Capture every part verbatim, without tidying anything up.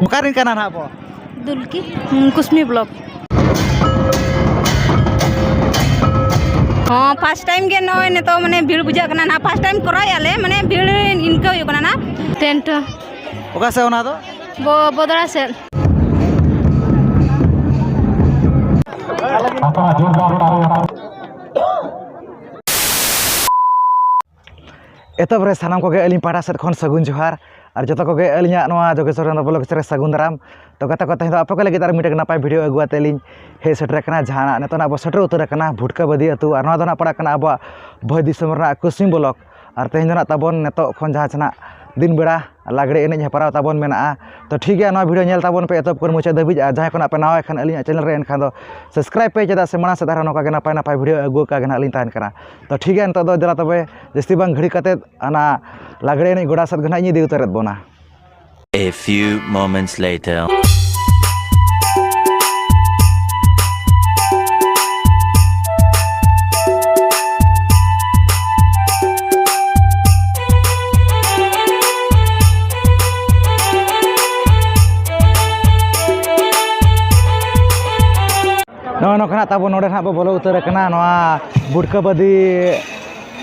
ᱚᱠᱟᱨᱮᱱ ᱠᱟᱱᱟ ᱱᱟᱦᱟᱜ ᱵᱚ? ᱫᱩᱞᱠᱤ, ᱦᱩᱸ, ᱠᱩᱥᱢᱤ ᱵᱞᱚᱠ᱾ ᱦᱚᱸ, ᱯᱷᱟᱥᱴ ᱴᱟᱭᱤᱢ ᱜᱮ ᱱᱚᱜᱼᱚᱭ ᱱᱤᱛᱚᱜ ᱢᱟᱱᱮ ᱵᱷᱤᱲ ᱵᱩᱡᱷᱟᱹᱜ ᱠᱟᱱᱟ ᱱᱟᱦᱟᱜ᱾ ᱯᱷᱟᱥᱴ ᱴᱟᱭᱤᱢ ᱠᱚᱨᱟᱣᱮᱫᱼᱟ ᱞᱮ, ᱢᱟᱱᱮ ᱵᱷᱤᱲ ᱤᱱᱠᱟᱹ ᱦᱩᱭᱩᱜ ᱠᱟᱱᱟ ᱱᱟᱦᱟᱜ᱾ ᱴᱮᱱᱴ᱾ ᱚᱠᱟ ᱥᱮᱫ ᱚᱱᱟ ᱫᱚ? ᱵᱚ-, ᱵᱚᱫᱲᱟ ᱥᱮᱫ᱾ ᱮᱛᱚᱦᱚᱵ ᱨᱮ ᱥᱟᱱᱟᱢ ᱠᱚᱜᱮ ᱟᱹᱞᱤᱧ ᱯᱟᱦᱴᱟ ᱥᱮᱫ ᱠᱷᱚᱱ ᱥᱟᱹᱜᱩᱱ ᱡᱚᱦᱟᱨ᱾ ᱟᱨ ᱡᱚᱛᱚ ᱠᱚᱜᱮ ᱟᱹᱞᱤᱧᱟᱜ ᱱᱚᱣᱟ ᱡᱳᱜᱮᱥᱣᱚᱨ ᱪᱚᱸᱫᱽᱨᱚ ᱵᱞᱚᱜᱽ ᱨᱮ ᱥᱟᱹᱜᱩᱱ ᱫᱟᱨᱟᱢ᱾ ᱛᱚ ᱜᱟᱛᱮ ᱠᱚ, ᱛᱮᱦᱮᱧ ᱫᱚ ᱟᱯᱮ ᱠᱚ ᱞᱟᱹᱜᱤᱫ ᱟᱨ ᱢᱤᱫᱴᱮᱱ ᱱᱟᱯᱟᱭ ᱵᱷᱤᱰᱤᱭᱳ ᱟᱹᱜᱩ ᱟᱛᱮ ᱞᱤᱧ ᱦᱮᱡ ᱥᱮᱴᱮᱨ ᱟᱠᱟᱱᱟ, ᱡᱟᱦᱟᱸ ᱱᱤᱛᱚᱜ ᱱᱟᱜ ᱵᱚ ᱥᱮᱴᱮᱨ ᱩᱛᱟᱹᱨ ᱟᱠᱟᱱᱟ ᱵᱷᱩᱴᱠᱟᱹᱵᱟᱹᱫᱤ ᱟᱹᱛᱩ᱾ ᱟᱨ ᱱᱚᱣᱟ ᱫᱚ ᱱᱟᱜ ᱯᱟᱲᱟᱜ ᱠᱟᱱᱟ ᱟᱵᱚᱣᱟᱜ ᱵᱷᱚᱸᱡᱽ ᱫᱤᱥᱚᱢ ᱨᱮᱱᱟᱜ ᱠᱩᱥᱢᱤ ᱵᱞᱚᱠ᱾ ᱟᱨ ᱛᱮᱦᱮᱧ ᱫᱚ ᱱᱟᱜ ᱛᱟᱵᱚᱱ ᱱᱤᱛᱚᱜ ᱠᱷᱚᱱ ᱡᱟᱦᱟᱸ ᱪᱮ ᱱᱟᱜ ᱫᱤᱱ ᱵᱮᱲᱟ ᱞᱟᱜᱽᱲᱮ ᱮᱱᱮᱡ ᱦᱮᱯᱨᱟᱣ ᱛᱟᱵᱚᱱ ᱢᱮᱱᱟᱜᱼᱟ᱾ ᱛᱚ ᱴᱷᱤᱠ ᱜᱮᱭᱟ, ᱱᱚᱣᱟ ᱵᱷᱤᱰᱤᱭᱳ ᱧᱮᱞ ᱛᱟᱵᱚᱱ ᱯᱮ ᱮᱛᱚᱦᱚᱵ ᱠᱷᱚᱱ ᱢᱩᱪᱟᱹᱫ ᱫᱷᱟᱹᱵᱤᱡ᱾ ᱟᱨ ᱡᱟᱦᱟᱸᱭ ᱠᱷᱚᱱᱟᱜ ᱯᱮ ᱱᱟᱣᱟ ᱠᱷᱟᱱ ᱟᱹᱞᱤᱧᱟᱜ ᱪᱮᱱᱮᱞ ᱨᱮ, ᱮᱱᱠᱷᱟᱱ ᱫᱚ ᱥᱟᱵᱥᱠᱨᱟᱭᱤᱵᱽ ᱯᱮ, ᱪᱮᱫᱟᱜ ᱥᱮ ᱢᱟᱲᱟᱝ ᱥᱮᱫ ᱟᱨᱦᱚᱸ ᱱᱚᱝᱠᱟ ᱜᱮ ᱱᱟᱯᱟᱭ ᱱᱟᱯᱟᱭ ᱵᱷᱤᱰᱤᱭᱳ ᱟᱹᱜᱩ ᱟᱠᱟ ᱜᱮ ᱱᱟᱜ ᱞᱤᱧ ᱛᱟᱦᱮᱱ ᱠᱟᱱᱟ᱾ ᱛᱚ ᱴᱷᱤᱠ ᱜᱮᱭᱟ, ᱱᱤᱛᱚᱜ ᱫᱚ ᱫᱮᱞᱟ ᱛᱚᱵᱮ ᱡᱟᱹᱥᱛᱤ ᱵᱟᱝ ᱜᱷᱟᱹᱲᱤ ᱠᱟᱛᱮᱫ ᱚᱱᱟ ᱞᱟᱜᱽᱲᱮ ᱮᱱᱮᱡ ᱜᱚᱰᱟ ᱥᱮᱫ ᱜᱮ ᱱᱟᱜ ᱤᱧ ᱤᱫᱤ ᱩᱛᱟᱹᱨᱮᱫ ᱵᱚᱱᱟ᱾ A few moments later. ᱱᱚᱜᱼᱚᱭ ᱱᱚᱝᱠᱟ ᱱᱟᱜ ᱛᱟᱵᱚ ᱱᱚᱰᱮ ᱱᱟᱜ ᱵᱚ ᱵᱚᱞᱚ ᱩᱛᱟᱹᱨ ᱟᱠᱟᱱᱟ ᱱᱚᱣᱟ ᱵᱷᱩᱴᱠᱟᱹᱵᱟᱹᱫᱤ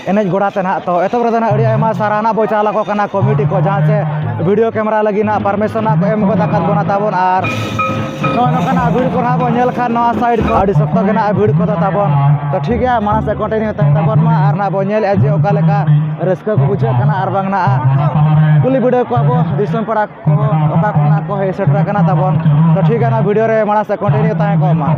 ᱮᱱᱮᱡ ᱜᱚᱰᱟ ᱛᱮ ᱱᱟᱦᱟᱜ᱾ ᱛᱚ ᱮᱛᱚᱦᱚᱵ ᱨᱮᱫᱚ ᱱᱟᱦᱟᱜ ᱟᱹᱰᱤ ᱟᱭᱢᱟ ᱥᱟᱨᱦᱟᱣ ᱱᱟᱦᱟᱜ ᱵᱚ ᱪᱟᱞ ᱟᱠᱚ ᱠᱟᱱᱟ ᱠᱚᱢᱤᱴᱤ ᱠᱚ, ᱡᱟᱦᱟᱸ ᱪᱮ ᱵᱷᱤᱰᱤᱭᱳ ᱠᱮᱢᱮᱨᱟ ᱞᱟᱹᱜᱤᱫ ᱱᱟᱦᱟᱜ ᱯᱟᱨᱢᱤᱥᱚᱱ ᱱᱟᱦᱟᱜ ᱠᱚ ᱮᱢ ᱜᱚᱫ ᱟᱠᱟᱫ ᱵᱚᱱᱟ ᱛᱟᱵᱚᱱ᱾ ᱟᱨ ᱱᱚᱜᱼᱚᱭ ᱱᱚᱝᱠᱟᱱᱟᱜ ᱵᱷᱤᱲ ᱠᱚ ᱱᱟᱦᱟᱜ ᱵᱚ ᱧᱮᱞ ᱠᱷᱟᱱ ᱱᱚᱣᱟ ᱥᱟᱭᱤᱰ ᱠᱚ ᱟᱹᱰᱤ ᱥᱚᱠᱛᱚ ᱜᱮ ᱱᱟᱦᱟᱜ ᱵᱷᱤᱲ ᱠᱚᱫᱚ ᱛᱟᱵᱚᱱ᱾ ᱛᱚ ᱴᱷᱤᱠ ᱜᱮᱭᱟ, ᱢᱟᱲᱟᱝ ᱥᱮᱫ ᱠᱚᱱᱴᱤᱱᱤᱭᱩ ᱛᱟᱦᱮᱱ ᱛᱟᱵᱚᱱ ᱢᱟ ᱟᱨ ᱱᱟᱦᱟᱜ ᱵᱚ ᱧᱮᱞᱮᱫᱼᱟ ᱡᱮ ᱚᱠᱟ ᱞᱮᱠᱟ ᱨᱟᱹᱥᱠᱟᱹ ᱠᱚ ᱵᱩᱡᱷᱟᱹᱜ ᱠᱟᱱᱟ ᱟᱨ ᱵᱟᱝ ᱱᱟᱦᱟᱜ ᱠᱩᱞᱤ ᱵᱤᱰᱟᱹᱣ ᱠᱚᱣᱟ ᱵᱚ ᱫᱤᱥᱚᱢ ᱯᱟᱲᱟ ᱠᱚ ᱚᱠᱟ ᱠᱷᱚᱱᱟᱜ ᱠᱚ ᱦᱮᱡ ᱥᱮᱴᱮᱨ ᱟᱠᱟᱱᱟ ᱛᱟᱵᱚᱱ᱾ ᱛᱚ ᱴᱷᱤᱠ ᱜᱮᱭᱟ, ᱱᱚᱣᱟ ᱵᱷᱤᱰᱤᱭᱳ ᱨᱮ ᱢᱟᱲᱟᱝ ᱥᱮᱫ ᱠᱚᱱᱴᱤᱱᱤᱭᱩ ᱛᱟᱦᱮᱸ ᱠᱚᱜ ᱢᱟ᱾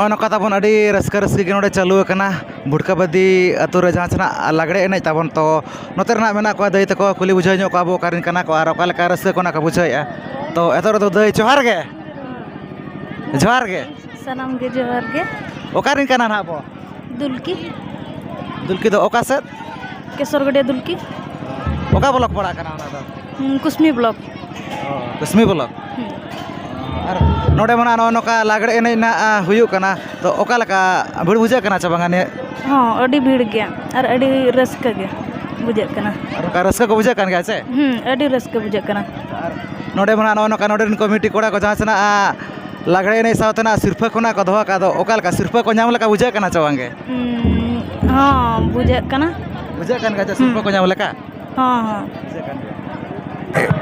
ᱱᱚᱝᱠᱟ ᱛᱟᱵᱚᱱ ᱟᱹᱰᱤ ᱨᱟᱹᱥᱠᱟᱹ ᱨᱟᱹᱥᱠᱤ ᱜᱮ ᱱᱚᱰᱮ ᱪᱟᱹᱞᱩ ᱟᱠᱟᱱᱟ ᱵᱷᱩᱴᱠᱟᱹᱵᱟᱹᱫᱤ ᱟᱹᱛᱩ ᱨᱮ, ᱡᱟᱦᱟᱸ ᱥᱮᱱᱟᱜ ᱞᱟᱜᱽᱲᱮ ᱮᱱᱮᱡ ᱛᱟᱵᱚᱱ᱾ ᱛᱚ ᱱᱚᱛᱮ ᱨᱮᱱᱟᱜ ᱢᱮᱱᱟᱜ ᱠᱚᱣᱟ ᱫᱟᱹᱭ ᱛᱟᱠᱚ, ᱠᱩᱞᱤ ᱵᱩᱡᱷᱟᱹᱣ ᱧᱚᱜ ᱠᱚᱣᱟ ᱵᱚ ᱚᱠᱟ ᱨᱮᱱ ᱠᱟᱱᱟ ᱠᱚ ᱟᱨ ᱚᱠᱟ ᱞᱮᱠᱟ ᱨᱟᱹᱥᱠᱟᱹ ᱠᱚ ᱱᱟᱜ ᱠᱚ ᱵᱩᱡᱷᱟᱹᱣᱮᱫᱼᱟ᱾ ᱛᱚ ᱮᱛᱚᱦᱚᱵ ᱨᱮᱫᱚ ᱫᱟᱹᱭ ᱡᱚᱦᱟᱨ ᱜᱮ᱾ ᱡᱚᱦᱟᱨ ᱜᱮ᱾ ᱥᱟᱱᱟᱢ ᱜᱮ ᱡᱚᱦᱟᱨ ᱜᱮ᱾ ᱚᱠᱟ ᱨᱮᱱ ᱠᱟᱱᱟ ᱱᱟᱦᱟᱜ ᱵᱚ? ᱫᱩᱞᱠᱤ᱾ ᱫᱩᱞᱠᱤ ᱫᱚ ᱚᱠᱟ ᱥᱮᱫ? ᱠᱮᱥᱚᱨᱜᱟᱹᱰᱤᱭᱟᱹ ᱫᱩᱞᱠᱤ᱾ ᱚᱠᱟ ᱵᱞᱚᱠ ᱯᱟᱲᱟᱜ ᱠᱟᱱᱟ ᱚᱱᱟ ᱫᱚ? ᱦᱩᱸ, ᱠᱩᱥᱢᱤ ᱵᱞᱚᱠ᱾ ᱚ, ᱠᱩᱥᱢᱤ ᱵᱞᱚᱠ᱾ ᱦᱩᱸ᱾ ᱟᱨ ᱱᱚᱰᱮ ᱢᱟ ᱱᱟᱜ ᱱᱚᱜᱼᱚ ᱱᱚᱝᱠᱟ ᱞᱟᱜᱽᱲᱮ ᱮᱱᱮᱡ ᱱᱟᱜ, ᱟ, ᱦᱩᱭᱩᱜ ᱠᱟᱱᱟ, ᱛᱚ ᱚᱠᱟ ᱞᱮᱠᱟ ᱵᱷᱤᱲ ᱵᱩᱡᱷᱟᱹᱜ ᱠᱟᱱᱟ ᱪᱮ ᱵᱟᱝᱟ ᱱᱤᱭᱟᱹ? ᱦᱚᱸ, ᱟᱹᱰᱤ ᱵᱷᱤᱲ ᱜᱮᱭᱟ ᱟᱨ ᱟᱹᱰᱤ ᱨᱟᱹᱥᱠᱟᱹ ᱜᱮ ᱵᱩᱡᱷᱟᱹᱜ ᱠᱟᱱᱟ᱾ ᱟᱨ ᱚᱱᱠᱟ ᱨᱟᱹᱥᱠᱟᱹ ᱠᱚ ᱵᱩᱡᱷᱟᱹᱜ ᱠᱟᱱ ᱜᱮᱭᱟ ᱪᱮ? ᱦᱩᱸ, ᱟᱹᱰᱤ ᱨᱟᱹᱥᱠᱟᱹ ᱵᱩᱡᱷᱟᱹᱜ ᱠᱟᱱᱟ᱾ ᱟᱨ ᱱᱚᱰᱮ ᱢᱟ ᱱᱟᱜ ᱱᱚᱜᱼᱚ ᱱᱚᱝᱠᱟ ᱱᱚᱰᱮ ᱨᱮᱱ ᱠᱚᱢᱤᱴᱤ ᱠᱚᱲᱟ ᱠᱚ ᱡᱟᱦᱟᱸ ᱥᱮᱱᱟᱜ, ᱟ, ᱞᱟᱜᱽᱲᱮ ᱮᱱᱮᱡ ᱥᱟᱶᱛᱮ ᱱᱟᱜ ᱥᱤᱨᱯᱷᱟᱹ ᱠᱚ ᱱᱟᱜ ᱠᱚ ᱫᱚᱦᱚ ᱠᱟᱜ ᱫᱚ, ᱚᱠᱟ ᱞᱮᱠᱟ ᱥᱤᱨᱯᱷᱟᱹ ᱠᱚ ᱧᱟᱢ ᱞᱮᱠᱟ ᱵᱩᱡᱷᱟᱹᱜ ᱠᱟᱱᱟ ᱪᱮ ᱵᱟᱝ ᱜᱮ? ᱩᱸ, ᱦᱚᱸ, ᱵᱩᱡᱷᱟᱹᱜ ᱠᱟᱱᱟ᱾ ᱵᱩᱡᱷᱟᱹᱜ ᱠᱟᱱ ᱜᱮᱭᱟ ᱪᱮ ᱥᱤᱨᱯᱷᱟᱹ ᱦᱩᱸ᱾ ᱠᱚ ᱧᱟᱢ ᱞᱮᱠᱟ? ᱦᱚᱸ, ᱦᱚᱸ᱾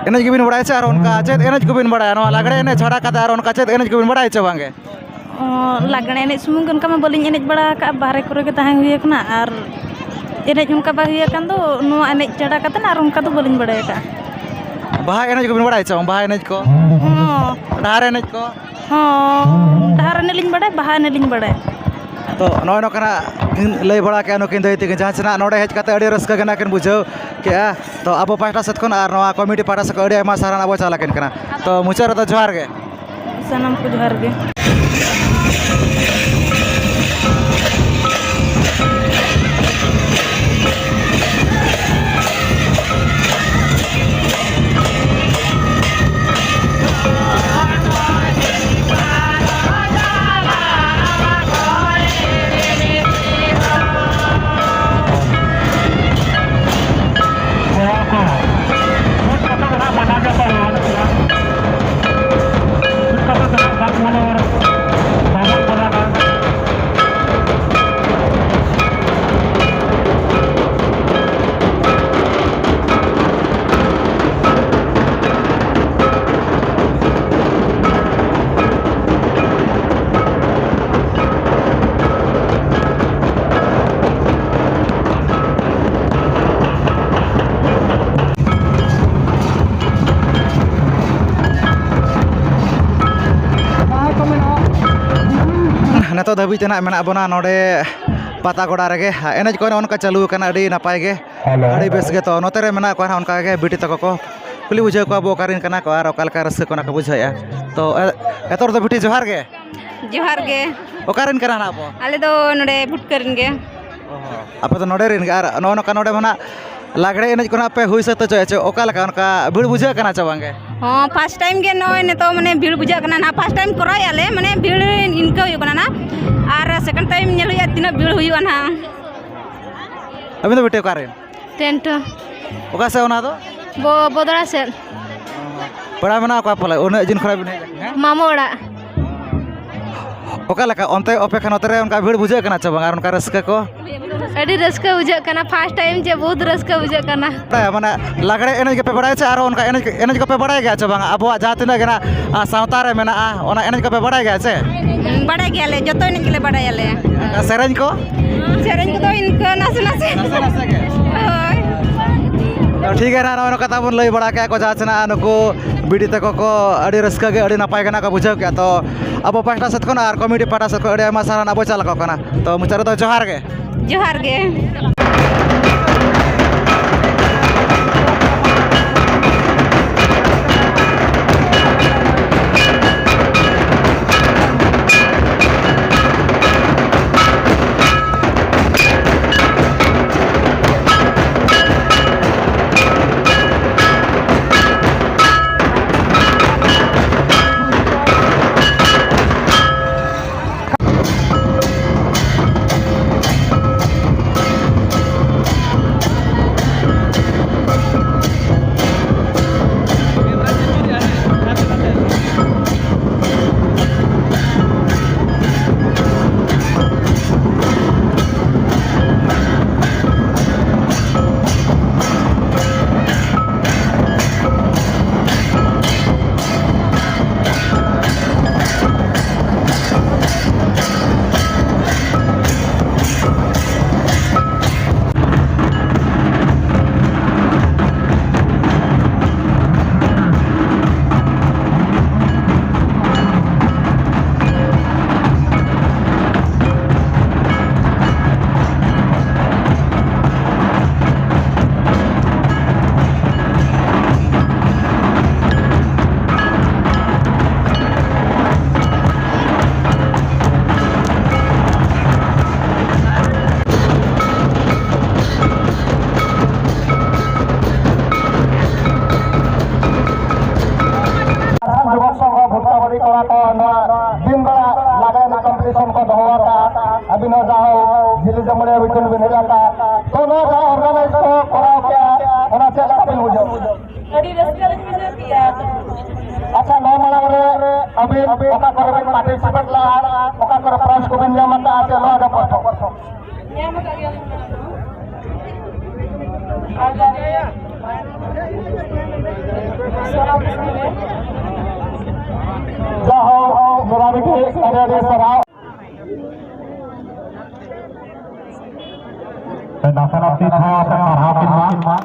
ᱮᱱᱮᱡ ᱜᱮᱵᱤᱱ ᱵᱟᱲᱟᱭᱟ ᱪᱮ ᱟᱨ ᱚᱱᱠᱟ ᱪᱮᱫ ᱮᱱᱮᱡ ᱠᱚᱵᱤᱱ ᱵᱟᱲᱟᱭᱟ? ᱱᱚᱣᱟ ᱞᱟᱜᱽᱲᱮ ᱮᱱᱮᱡ ᱪᱷᱟᱲᱟ ᱠᱟᱛᱮ ᱟᱨ ᱚᱱᱠᱟ ᱪᱮᱫ ᱮᱱᱮᱡ ᱠᱚᱵᱤᱱ ᱵᱟᱲᱟᱭᱟ ᱪᱮ ᱵᱟᱝ ᱜᱮ? ᱚ, ᱞᱟᱜᱽᱲᱮ ᱮᱱᱮᱡ ᱥᱩᱢᱩᱝ ᱜᱮ ᱚᱱᱠᱟ ᱢᱟ ᱵᱟᱹᱞᱤᱧ ᱮᱱᱮᱡ ᱵᱟᱲᱟ ᱟᱠᱟᱫᱼᱟ, ᱵᱟᱦᱨᱮ ᱠᱚᱨᱮ ᱜᱮ ᱛᱟᱦᱮᱸ ᱦᱩᱭ ᱟᱠᱟᱱᱟ, ᱟᱨ ᱮᱱᱮᱡ ᱚᱱᱠᱟ ᱵᱟᱭ ᱦᱩᱭ ᱟᱠᱟᱱ ᱫᱚ, ᱱᱚᱣᱟ ᱮᱱᱮᱡ ᱪᱷᱟᱲᱟ ᱠᱟᱛᱮ ᱟᱨ ᱚᱱᱠᱟ ᱫᱚ ᱵᱟᱹᱞᱤᱧ ᱵᱟᱲᱟᱭ ᱟᱠᱟᱫᱼᱟ᱾ ᱵᱟᱦᱟ ᱮᱱᱮᱡ ᱠᱚᱵᱤᱱ ᱵᱟᱲᱟᱭᱟ ᱪᱮ ᱵᱟᱝ? ᱵᱟᱦᱟ ᱮᱱᱮᱡ ᱠᱚ? ᱦᱚᱸ᱾ ᱰᱟᱦᱟᱨ ᱮᱱᱮᱡ ᱠᱚ? ᱦᱚᱸ, ᱰᱟᱦᱟᱨ ᱮᱱᱮᱡ ᱞᱤᱧ ᱵᱟᱲᱟᱭᱟ, ᱵᱟᱦᱟ ᱮᱱᱮᱡ ᱞᱤᱧ ᱵᱟᱲᱟᱭᱟ᱾ ᱛᱚ, ᱱᱚᱜᱼᱚᱭ ᱱᱚᱝᱠᱟᱱᱟᱜ ᱠᱤᱱ ᱞᱟᱹᱭ ᱵᱟᱲᱟ ᱠᱮᱜᱼᱟ ᱱᱩᱠᱤᱱ ᱫᱟᱹᱭ ᱛᱟᱹᱠᱤᱱ, ᱡᱟᱦᱟᱸ ᱥᱮᱱᱟᱜ ᱱᱚᱰᱮ ᱦᱮᱡ ᱠᱟᱛᱮ ᱟᱹᱰᱤ ᱨᱟᱹᱥᱠᱟᱹ ᱜᱮ ᱱᱟᱜ ᱠᱤᱱ ᱵᱩᱡᱷᱟᱹᱣ ᱠᱮᱜᱼᱟ᱾ ᱛᱚ, ᱟᱵᱚ ᱯᱟᱦᱴᱟ ᱥᱮᱫ ᱠᱷᱚᱱ ᱟᱨ ᱱᱚᱣᱟ ᱠᱚᱢᱤᱴᱤ ᱯᱟᱦᱴᱟ ᱥᱮᱫ ᱠᱷᱚᱱ ᱟᱹᱰᱤ ᱟᱭᱢᱟ ᱥᱟᱨᱦᱟᱣ ᱟᱵᱚ ᱪᱟᱞ ᱟᱹᱠᱤᱱ ᱠᱟᱱᱟ᱾ ᱛᱚ, ᱢᱩᱪᱟᱹᱫ ᱨᱮᱫᱚ ᱡᱚᱦᱟᱨ ᱜᱮ᱾ ᱥᱟᱱᱟᱢ ᱠᱚ ᱡᱚᱦᱟᱨ ᱜᱮ᱾ ᱱᱤᱛᱚᱜ ᱫᱷᱟᱹᱵᱤᱡ ᱛᱮ ᱱᱟᱜ ᱢᱮᱱᱟᱜ ᱵᱚᱱᱟ ᱱᱚᱰᱮ ᱯᱟᱛᱟ ᱜᱚᱰᱟ ᱨᱮᱜᱮ᱾ ᱮᱱᱮᱡ ᱠᱚ ᱱᱚᱜᱼᱚ ᱱᱚᱝᱠᱟ ᱪᱟᱹᱞᱩ ᱟᱠᱟᱱᱟ, ᱟᱹᱰᱤ ᱱᱟᱯᱟᱭ ᱜᱮ, ᱟᱹᱰᱤ ᱵᱮᱥ ᱜᱮ᱾ ᱛᱚ, ᱱᱚᱛᱮ ᱨᱮ ᱢᱮᱱᱟᱜ ᱠᱚᱣᱟ ᱱᱟᱜ ᱚᱱᱠᱟ ᱜᱮ ᱵᱤᱴᱤ ᱛᱟᱠᱚ ᱠᱚ᱾ ᱠᱩᱞᱤ ᱵᱩᱡᱷᱟᱹᱣ ᱠᱚᱣᱟ ᱵᱚ, ᱚᱠᱟ ᱨᱮᱱ ᱠᱟᱱᱟ ᱠᱚ ᱟᱨ ᱚᱠᱟ ᱞᱮᱠᱟ ᱨᱟᱹᱥᱠᱟᱹ ᱠᱚ ᱱᱟᱜ ᱠᱚ ᱵᱩᱡᱷᱟᱹᱣᱮᱫᱼᱟ᱾ ᱛᱚ, ᱮ-, ᱮᱛᱚᱦᱚᱵ ᱨᱮᱫᱚ ᱵᱤᱴᱤ, ᱡᱚᱦᱟᱨ ᱜᱮ᱾ ᱡᱚᱦᱟᱨ ᱜᱮ᱾ ᱚᱠᱟ ᱨᱮᱱ ᱠᱟᱱᱟ ᱱᱟᱜ ᱵᱚ? ᱟᱞᱮ ᱫᱚ ᱱᱚᱰᱮ ᱵᱷᱩᱴᱠᱟᱹ ᱨᱮᱱ ᱜᱮ᱾ ᱚ ᱦᱚᱸ᱾ ᱟᱯᱮ ᱫᱚ ᱱᱚᱰᱮ ᱨᱮᱱ ᱜᱮ? ᱟᱨ ᱱᱚᱜᱼᱚ ᱱᱚᱝᱠᱟ ᱱᱚᱰᱮ ᱢᱟ ᱱᱟᱜ ᱞᱟᱜᱽᱲᱮ ᱮᱱᱮᱡ ᱠᱚ ᱱᱟᱜ ᱯᱮ ᱦᱩᱭ ᱥᱟᱹᱛ ᱦᱚᱪᱚᱭᱟ ᱪᱮ? ᱚᱠᱟ ᱞᱮᱠᱟ, ᱚᱱᱠᱟ ᱵᱷᱤᱲ ᱵᱩᱡᱷᱟᱹᱜ ᱠᱟᱱᱟ ᱪᱮ ᱵᱟᱝ ᱜᱮ? ᱦᱚᱸ, first time ᱜᱮ ᱱᱚᱜᱼᱚᱭ ᱱᱤᱛᱚᱜ ᱢᱟᱱᱮ ᱵᱷᱤᱲ ᱵᱩᱡᱷᱟᱹᱜ ᱠᱟᱱᱟ ᱱᱟᱜ᱾ First time ᱠᱚᱨᱟᱣᱮᱫᱼᱟ ᱞᱮ, ᱢᱟᱱᱮ ᱵᱷᱤᱲ ᱤᱱᱠᱟᱹ ᱦᱩᱭᱩᱜ ᱠᱟᱱᱟ ᱱᱟᱜ᱾ ᱟᱨ second time ᱧᱮᱞ ᱦᱩᱭᱩᱜᱼᱟ ᱛᱤᱱᱟᱹᱜ ᱵᱷᱤᱲ ᱦᱩᱭᱩᱜᱼᱟ ᱱᱟᱜ᱾ ᱟᱹᱵᱤᱱ ᱫᱚ ᱵᱤᱴᱤ ᱚᱠᱟ ᱨᱮᱱ? ᱴᱮᱱᱴᱚ᱾ ᱚᱠᱟ ᱥᱮᱫ ᱚᱱᱟ ᱫᱚ? ᱵᱚ-, ᱵᱚᱫᱲᱟ ᱥᱮᱫ᱾ ᱯᱮᱲᱟ ᱢᱮᱱᱟᱜ ᱠᱚᱣᱟ ᱯᱟᱞᱮ, ᱩᱱᱟᱹᱜ ᱫᱤᱱ ᱠᱷᱚᱱᱟᱜ ᱵᱤᱱ ᱦᱮᱡ ᱟᱠᱟᱱᱟ, ᱦᱮᱸ? ᱢᱟᱢᱚ ᱚᱲᱟᱜ᱾ ᱚᱠᱟ ᱞᱮᱠᱟ ᱚᱱᱛᱮ ᱟᱯᱮ ᱠᱷᱟᱱ ᱱᱚᱛᱮ ᱨᱮ ᱚᱱᱠᱟ ᱵᱷᱤᱲ ᱵᱩᱡᱷᱟᱹᱜ ᱠᱟᱱᱟ ᱪᱮ ᱵᱟᱝ? ᱟᱨ ᱚᱱᱠᱟ ᱨᱟᱹᱥᱠᱟᱹ ᱠᱚ? ᱟᱹᱰᱤ ᱨᱟᱹᱥᱠᱟᱹ ᱵᱩᱡᱷᱟᱹᱜ ᱠᱟᱱᱟ, first time ᱡᱮ ᱵᱚᱦᱩᱛ ᱨᱟᱹᱥᱠᱟᱹ ᱵᱩᱡᱷᱟᱹᱜ ᱠᱟᱱᱟ᱾ ᱢᱟᱱᱮ ᱞᱟᱜᱽᱲᱮ ᱮᱱᱮᱡ ᱜᱮᱯᱮ ᱵᱟᱲᱟᱭᱟ ᱪᱮ ᱟᱨᱚ ᱚᱱᱠᱟ ᱮᱱᱮᱡ, ᱮᱱᱮᱡ ᱠᱚᱯᱮ ᱵᱟᱲᱟᱭ ᱜᱮᱭᱟ ᱪᱮ ᱵᱟᱝ? ᱟᱵᱚᱣᱟᱜ ᱡᱟᱦᱟᱸ ᱛᱤᱱᱟᱹᱜ ᱜᱮ ᱱᱟᱜ, ᱟ, ᱥᱟᱶᱛᱟ ᱨᱮ ᱢᱮᱱᱟᱜᱼᱟ, ᱚᱱᱟ ᱮᱱᱮᱡ ᱠᱚᱯᱮ ᱵᱟᱲᱟᱭ ᱜᱮᱭᱟ ᱪᱮ? ᱵᱟᱲᱟᱭ ᱜᱮᱭᱟᱞᱮ, ᱡᱚᱛᱚ ᱮᱱᱮᱡ ᱜᱮᱞᱮ ᱵᱟᱲᱟᱭᱟᱞᱮ᱾ ᱟᱨ ᱥᱮᱨᱮᱧ ᱠᱚ? ᱥᱮᱨᱮᱧ ᱠᱚᱫᱚ ᱤᱱᱠᱟᱹ ᱱᱟᱥᱮ ᱱᱟᱥᱮ᱾ ᱱᱟᱥᱮ ᱱᱟᱥᱮ ᱜᱮ? ᱦᱳᱭ᱾ ᱛᱚ, ᱴᱷᱤᱠ ᱜᱮᱭᱟ, ᱱᱚᱜᱼᱚᱭ ᱱᱚᱝᱠᱟ ᱛᱟᱵᱚᱱ ᱞᱟᱹᱭ ᱵᱟᱲᱟ ᱠᱮᱫᱼᱟ ᱠᱚ ᱡᱟᱦᱟᱸ ᱛᱤᱱᱟᱹᱜ ᱱᱩᱠᱩ ᱵᱤᱴᱤ ᱛᱟᱠᱚ ᱠᱚ ᱟᱹᱰᱤ ᱨᱟᱹᱥᱠᱟᱹ ᱜᱮ, ᱟᱹᱰᱤ ᱱᱟᱯᱟᱭ ᱜᱮ ᱱᱟᱜ ᱠᱚ ᱵᱩᱡᱷᱟᱹᱣ ᱠᱮᱫᱼᱟ᱾ ᱛᱚ, ᱟᱵᱚ ᱯᱟᱦᱴᱟ ᱥᱮᱫ ᱠᱷᱚᱱ ᱟᱨ ᱠᱚᱢᱤᱴᱤ ᱯᱟᱦᱴᱟ ᱥᱮᱫ ᱠᱷᱚᱱ ᱟᱹᱰᱤ ᱟᱭᱢᱟ ᱥᱟᱨᱦᱟᱣ ᱱᱟᱜ ᱵᱚ ᱪᱟᱞ ᱟᱠᱚ ᱠᱟᱱᱟ᱾ ᱛᱚ, ᱢᱩᱪᱟᱹᱫ ᱨᱮᱫᱚ ᱡᱚᱦᱟᱨ ᱜᱮ᱾ ᱡᱚᱦᱟᱨ ᱜᱮ᱾ ᱢᱚᱬᱮ ᱵᱤᱴᱩᱞ ᱵᱤᱱ ᱦᱮᱡ ᱟᱠᱟᱫ, ᱛᱚ ᱱᱚᱣᱟ ᱡᱟᱦᱟᱸ organize ᱠᱚ ᱠᱚᱨᱟᱣ ᱠᱮᱜᱼᱟ, ᱚᱱᱟ ᱪᱮᱫ ᱞᱮᱠᱟ ᱵᱤᱱ ᱵᱩᱡᱷᱟᱹᱣ? ᱟᱹᱰᱤ ᱨᱟᱹᱥᱠᱟᱹ ᱞᱤᱧ ᱵᱩᱡᱷᱟᱹᱣ ᱠᱮᱜᱼᱟ᱾ ᱟᱪᱪᱷᱟ, ᱱᱚᱣᱟ ᱢᱟᱲᱟᱝ ᱨᱮ ᱟᱹᱵᱤᱱ ᱚᱠᱟ ᱠᱚᱨᱮ ᱵᱤᱱ participate ᱞᱟᱜᱼᱟ, ᱚᱠᱟ ᱠᱚᱨᱮ prize ᱠᱚᱵᱤᱱ ᱧᱟᱢ ᱟᱠᱟᱫᱼᱟ, ᱪᱮ ᱱᱚᱣᱟ ᱜᱮ ᱯᱨᱚᱛᱷᱚᱢ? ᱧᱟᱢ ᱟᱠᱟᱫ ᱜᱮᱭᱟᱞᱤᱧ ᱚᱱᱟ ᱫᱚ᱾ ᱟᱨ ᱡᱟᱦᱟᱸ ᱥᱚᱨᱟᱣ ᱠᱚ ᱥᱚᱸᱜᱮ᱾ ᱡᱟᱭᱦᱳᱠ, ᱡᱚᱲᱟ ᱵᱤᱴᱤ, ᱟᱹᱰᱤ ᱟᱹᱰᱤ ᱥᱟᱨᱦᱟᱣ᱾ ᱱᱟᱥᱮᱱᱟᱜ ᱛᱤ ᱛᱷᱟᱭᱚ ᱟᱛᱮ ᱥᱟᱨᱦᱟᱣ ᱠᱤᱱ ᱢᱟ᱾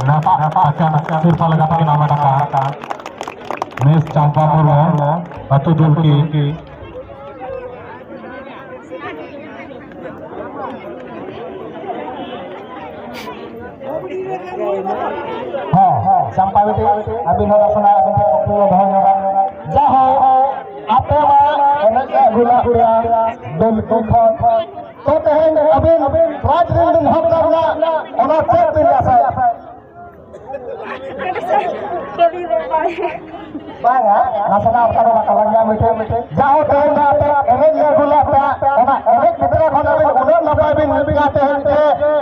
ᱱᱟᱯᱟᱜ ᱥᱟᱠᱟᱢ ᱥᱤᱨᱯᱟᱹ ᱞᱮᱠᱟ ᱛᱮᱠᱤᱱ ᱦᱟᱢᱮᱴ ᱟᱠᱟᱫ ᱢᱤᱥ ᱪᱟᱢᱯᱟ ᱢᱩᱨᱢᱩ, ᱟᱹᱛᱩ ᱫᱩᱞᱠᱤ᱾ ᱦᱮᱸ, ᱪᱟᱢᱯᱟ ᱵᱤᱴᱤ, ᱟᱹᱵᱤᱱ ᱦᱚᱸ ᱱᱟᱥᱮᱱᱟᱜ ᱟᱹᱵᱤᱱ ᱴᱷᱮᱱ ᱠᱩᱠᱞᱤ ᱞᱮ ᱫᱚᱦᱚ ᱧᱚᱜᱟ᱾ ᱡᱟᱦᱳᱠ, ᱟᱯᱮ ᱢᱟ ᱮᱱᱮᱡ ᱟᱹᱜᱩ ᱞᱮᱫ ᱯᱮᱭᱟ ᱫᱩᱞᱠᱤ ᱠᱷᱚᱱ, ᱛᱚ ᱛᱮᱦᱮᱧ ᱟᱹᱵᱤᱱ prize ᱨᱮᱱ ᱵᱤᱱ ᱦᱚᱠᱫᱟᱨ ᱮᱱᱟ, ᱚᱱᱟ ᱪᱮᱫ ᱵᱤᱱ ᱟᱥᱟᱭᱟ? ᱠᱟᱹᱢᱤ ᱵᱟᱝ᱾ ᱵᱟᱝᱟ, ᱱᱟᱥᱮᱱᱟᱜ ᱚᱠᱛᱚ ᱫᱚ ᱵᱟᱠᱚ ᱞᱟᱜᱟᱣ ᱢᱤᱫᱴᱮᱱ, ᱢᱤᱫᱴᱮᱱ᱾ ᱡᱟᱦᱳᱠ, ᱛᱮᱦᱮᱧ ᱫᱚ ᱟᱯᱮ ᱮᱱᱮᱡ ᱞᱮ ᱟᱹᱜᱩ ᱞᱮᱫ ᱯᱮᱭᱟ, ᱚᱱᱟ ᱮᱱᱮᱡ ᱵᱷᱤᱛᱨᱤ ᱠᱷᱚᱱ ᱟᱹᱵᱤᱱ ᱩᱱᱟᱹᱜ ᱱᱟᱯᱟᱭ ᱵᱤᱱ ᱮᱱᱮᱡ ᱠᱮᱫᱟ ᱛᱮᱦᱮᱧ ᱛᱮ,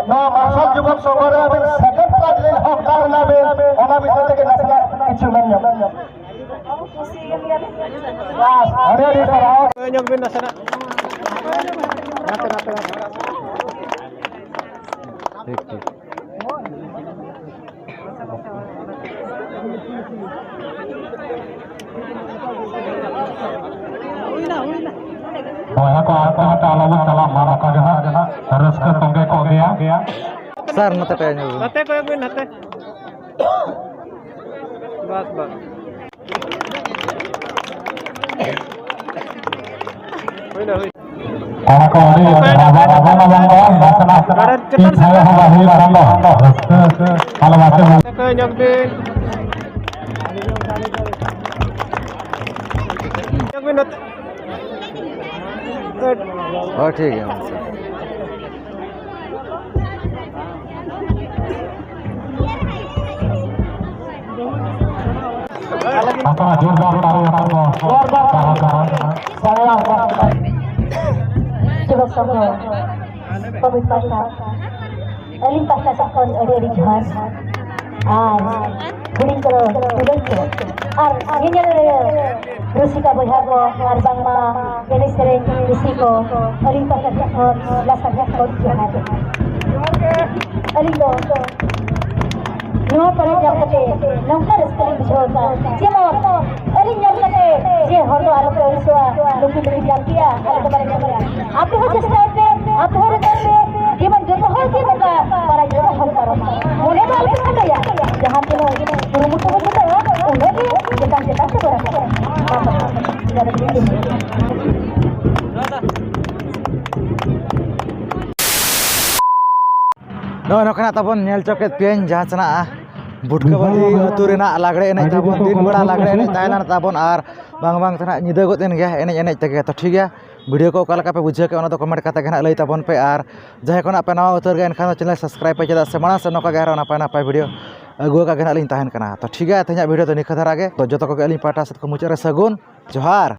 ᱱᱚᱣᱟ ᱢᱟᱨᱥᱟᱞ ᱡᱩᱵᱚᱠ ᱥᱚᱸᱜᱷᱚ ᱨᱮ ᱟᱹᱵᱤᱱ second prize ᱨᱮᱱ ᱦᱚᱠᱫᱟᱨ ᱮᱱᱟ ᱵᱤᱱ, ᱚᱱᱟ ᱵᱤᱥᱚᱭ ᱛᱮᱜᱮ ᱱᱟᱥᱮᱱᱟᱜ ᱠᱤᱪᱷᱩ ᱢᱮᱱ ᱧᱚᱜ᱾ ᱠᱩᱥᱤ ᱜᱮᱭᱟᱞᱤᱧ᱾ ᱵᱟᱥ, ᱟᱹᱰᱤ ᱟᱹᱰᱤ ᱥᱟᱨᱦᱟᱣ᱾ ᱧᱚᱜ ᱵᱤᱱ ᱱᱟᱥᱮᱱᱟᱜ᱾ ᱱᱟᱥᱮ, ᱱᱟᱥᱮ, ᱱᱟᱥᱮ᱾ ᱴᱷᱤᱠ, ᱴᱷᱤᱠ᱾ ᱵᱚᱭᱦᱟ ᱠᱚ, ᱟᱨ ᱠᱚ ᱢᱮᱛᱟ ᱟᱞᱚᱵᱚᱱ ᱪᱟᱞᱟᱜ ᱢᱟ, ᱱᱚᱝᱠᱟ ᱜᱮ ᱦᱟᱸᱜ ᱨᱟᱹᱥᱠᱟᱹ ᱛᱚᱸᱜᱮ ᱠᱚᱜ ᱜᱮᱭᱟ᱾ ᱥᱟᱨ, ᱱᱚᱛᱮ ᱠᱚᱭᱚᱜ ᱧᱚᱜ ᱵᱤᱱ᱾ ᱱᱚᱛᱮ ᱠᱚᱭᱚᱜ ᱵᱤᱱ, ᱱᱚᱛᱮ᱾ ᱵᱟᱥ, ᱵᱟᱥ᱾ ᱦᱩᱭᱱᱟ, ᱦᱩᱭᱱᱟ᱾ ᱠᱚᱲᱟ ᱠᱚ ᱟᱹᱰᱤ ᱨᱟᱵᱟᱝ, ᱨᱟᱵᱟᱝ, ᱨᱟᱵᱟᱝ ᱫᱚ ᱱᱟᱥᱮᱱᱟᱜ ᱪᱮᱛᱟᱱ ᱥᱮᱫ ᱪᱷᱟᱭᱟ ᱦᱚᱸ ᱵᱟᱭ ᱦᱩᱭᱩᱜ ᱠᱟᱱ ᱫᱚ᱾ ᱨᱟᱹᱥᱠᱟᱹ ᱟᱞᱚ ᱵᱟᱪᱚ᱾ ᱧᱚᱜ ᱵᱤᱱ᱾ ᱧᱚᱜ ᱵᱤᱱ ᱱᱚᱛᱮ᱾ ᱦᱳᱭ, ᱴᱷᱤᱠ ᱜᱮᱭᱟ, ᱢᱟᱥᱮ᱾ ᱟᱯᱟᱱ ᱡᱳᱨᱫᱟᱨ ᱛᱟᱲᱤ ᱟᱛᱮ ᱠᱚ ᱥᱟᱨᱦᱟᱣ ᱠᱟᱱᱟ᱾ ᱥᱟᱨᱦᱟᱣ ᱠᱟᱱᱟ᱾ ᱪᱮᱫ ᱥᱟᱨᱦᱟᱣ? ᱯᱟᱦᱴᱟ, ᱟᱹᱞᱤᱧ ᱯᱟᱦᱴᱟ ᱥᱮᱫ ᱠᱷᱚᱱ ᱟᱹᱰᱤ ᱟᱹᱰᱤ ᱡᱚᱦᱟᱨ᱾ ᱟᱨ ᱦᱩᱰᱤᱧ ᱠᱚᱫᱚ ᱫᱩᱞᱟᱹᱲ ᱠᱚ, ᱟᱨ ᱧᱮᱧᱮᱞ ᱨᱩᱥᱤᱠᱟ ᱵᱚᱭᱦᱟ ᱠᱚ, ᱟᱨ ᱵᱟᱝᱢᱟ ᱮᱱᱮᱡ ᱥᱮᱨᱮᱧ ᱨᱩᱥᱤ ᱠᱚ, ᱟᱹᱞᱤᱧ ᱯᱟᱦᱴᱟ ᱥᱮᱫ ᱠᱷᱚᱱ ᱞᱟᱥᱟᱲᱦᱮᱫ ᱠᱷᱚᱱ ᱡᱚᱦᱟᱨ᱾ ᱟᱹᱞᱤᱧ ᱫᱚ ᱱᱚᱣᱟ ᱯᱚᱨᱚᱵᱽ ᱧᱟᱢ ᱠᱟᱛᱮ ᱱᱚᱝᱠᱟ ᱨᱟᱹᱥᱠᱟᱹ ᱞᱤᱧ ᱵᱩᱡᱷᱟᱹᱣ ᱮᱫᱟ, ᱡᱮᱢᱚᱱ ᱟᱹᱞᱤᱧ ᱧᱟᱢ ᱠᱟᱛᱮ ᱡᱮ ᱦᱚᱲ ᱫᱚ ᱟᱞᱚ ᱯᱮ ᱟᱹᱲᱤᱥᱚᱜᱼᱟ, ᱱᱩᱠᱤᱱ ᱫᱚᱠᱤᱱ ᱧᱟᱢ ᱠᱮᱜᱼᱟ, ᱟᱞᱮ ᱫᱚ ᱵᱟᱞᱮ ᱧᱟᱢ ᱞᱮᱜᱼᱟ᱾ ᱟᱯᱮ ᱦᱚᱸ ᱪᱮᱥᱴᱟᱭ ᱯᱮ, ᱟᱯᱮ ᱦᱚᱸ ᱨᱤᱠᱟᱹᱭ ᱯᱮ, ᱡᱮᱢᱚᱱ ᱡᱚᱛᱚ ᱦᱚᱲ ᱜᱮ ᱱᱚᱝᱠᱟ ᱯᱟᱨᱟᱡᱽ ᱨᱮᱵᱚᱱ ᱦᱚᱲ ᱯᱟᱨᱚᱢᱟ᱾ ᱢᱚᱱᱮ ᱫᱚ ᱟᱞᱚ ᱯᱮ ᱥᱟᱱᱰᱮᱭᱟ, ᱡᱟᱦᱟᱸ ᱛᱤᱱᱟᱹᱜ ᱠᱩᱨᱩᱢᱩᱴᱩ ᱵᱚᱱ ᱪᱷᱩᱴᱟᱹᱜᱼᱟ, ᱩᱱᱟᱹᱜ ᱜᱮ ᱪᱮᱛᱟᱱ ᱪᱮᱛᱟᱱ ᱛᱮᱵᱚᱱ ᱨᱟᱠᱟᱵᱼᱟ᱾ ᱱᱚᱜᱼᱚᱭ ᱱᱚᱝᱠᱟᱱᱟᱜ ᱛᱟᱵᱚᱱ ᱧᱮᱞ ᱪᱚ ᱠᱮᱫ ᱯᱮᱭᱟᱹᱧ ᱡᱟᱦᱟᱸ ᱥᱮᱱᱟᱜ ᱵᱷᱩᱴᱠᱟᱹᱵᱟᱹᱫᱤ ᱟᱹᱛᱩ ᱨᱮᱱᱟᱜ ᱞᱟᱜᱽᱲᱮ ᱮᱱᱮᱡ ᱛᱟᱵᱚᱱ, ᱫᱤᱱ ᱵᱮᱲᱟ ᱞᱟᱜᱽᱲᱮ ᱮᱱᱮᱡ ᱛᱟᱦᱮᱸ ᱞᱮᱱ ᱛᱟᱵᱚᱱ, ᱟᱨ ᱵᱟᱝ ᱵᱟᱝ ᱛᱮ ᱱᱟᱦᱟᱜ ᱧᱤᱫᱟᱹ ᱜᱚᱫ ᱮᱱ ᱜᱮᱭᱟ ᱮᱱᱮᱡ ᱮᱱᱮᱡ ᱛᱮᱜᱮ᱾ ᱛᱚ ᱴᱷᱤᱠ ᱜᱮᱭᱟ, ᱵᱷᱤᱰᱤᱭᱳ ᱠᱚ ᱚᱠᱟ ᱞᱮᱠᱟ ᱯᱮ ᱵᱩᱡᱷᱟᱹᱣ ᱠᱮᱫ ᱚᱱᱟ ᱫᱚ ᱠᱚᱢᱮᱱᱴ ᱠᱟᱛᱮ ᱜᱮ ᱱᱟᱦᱟᱜ ᱞᱟᱹᱭ ᱛᱟᱵᱚᱱ ᱯᱮ, ᱟᱨ ᱡᱟᱦᱟᱸᱭ ᱠᱚ ᱱᱟᱦᱟᱜ ᱯᱮ ᱱᱟᱣᱟ ᱩᱛᱟᱹᱨ ᱜᱮᱭᱟ ᱮᱱᱠᱷᱟᱱ ᱫᱚ ᱪᱮᱱᱮᱞ ᱥᱟᱵᱥᱠᱨᱟᱭᱤᱵ ᱯᱮ, ᱪᱮᱫᱟᱜ ᱥᱮ ᱢᱟᱲᱟᱝ ᱥᱮᱫ ᱱᱚᱝᱠᱟ ᱜᱮ ᱟᱨᱦᱚᱸ ᱱᱟᱯᱟᱭ ᱱᱟᱯᱟᱭ ᱵᱷᱤᱰᱤᱭᱳ ᱟᱹᱜᱩ ᱟᱠᱟᱫ ᱜᱮ ᱱᱟᱦᱟᱜ ᱞᱤᱧ ᱛᱟᱦᱮᱱ ᱠᱟᱱᱟ᱾ ᱛᱚ ᱴᱷᱤᱠ ᱜᱮᱭᱟ, ᱛᱮᱦᱮᱧᱟᱜ ᱵᱷᱤᱰᱤᱭᱳ ᱫᱚ ᱱᱤᱝᱠᱟᱹ ᱫᱷᱟᱨᱟ ᱜᱮ᱾ ᱛᱚ ᱡᱚᱛᱚ ᱠᱚᱜᱮ ᱟᱹᱞᱤᱧ ᱯᱟᱦᱴᱟ ᱥᱮᱫ ᱠᱷᱚᱱ ᱢᱩᱪᱟᱹᱫ ᱨᱮ ᱥᱟᱹᱜᱩᱱ ᱡᱚᱦᱟᱨ᱾